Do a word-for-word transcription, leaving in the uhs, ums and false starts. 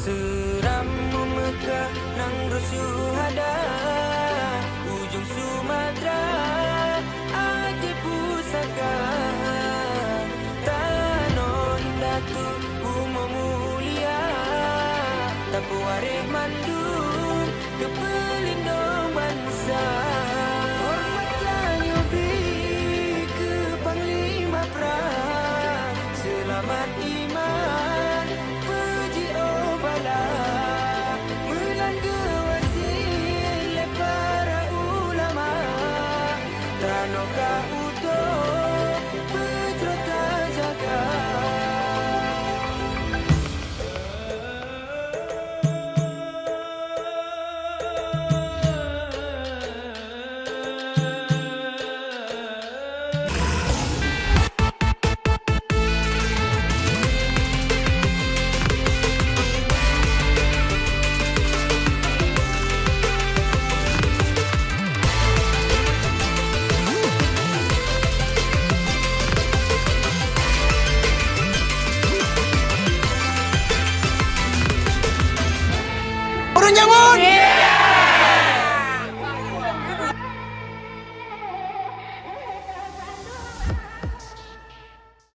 Seuramoe Meukah nanggroe syuhada, ujong Sumatera até pusaka. Tanoh indatu bumoe mulia, tapeuwaréh mandum keu peulindong bansa. Horeumat tanyoe bri keu panglima prang, seulamat iman, peujiôh bala. Meunan geuwasiet lé para ulama, tanoh ka utoe beujroh tajaga. Ureueng nyang ngon!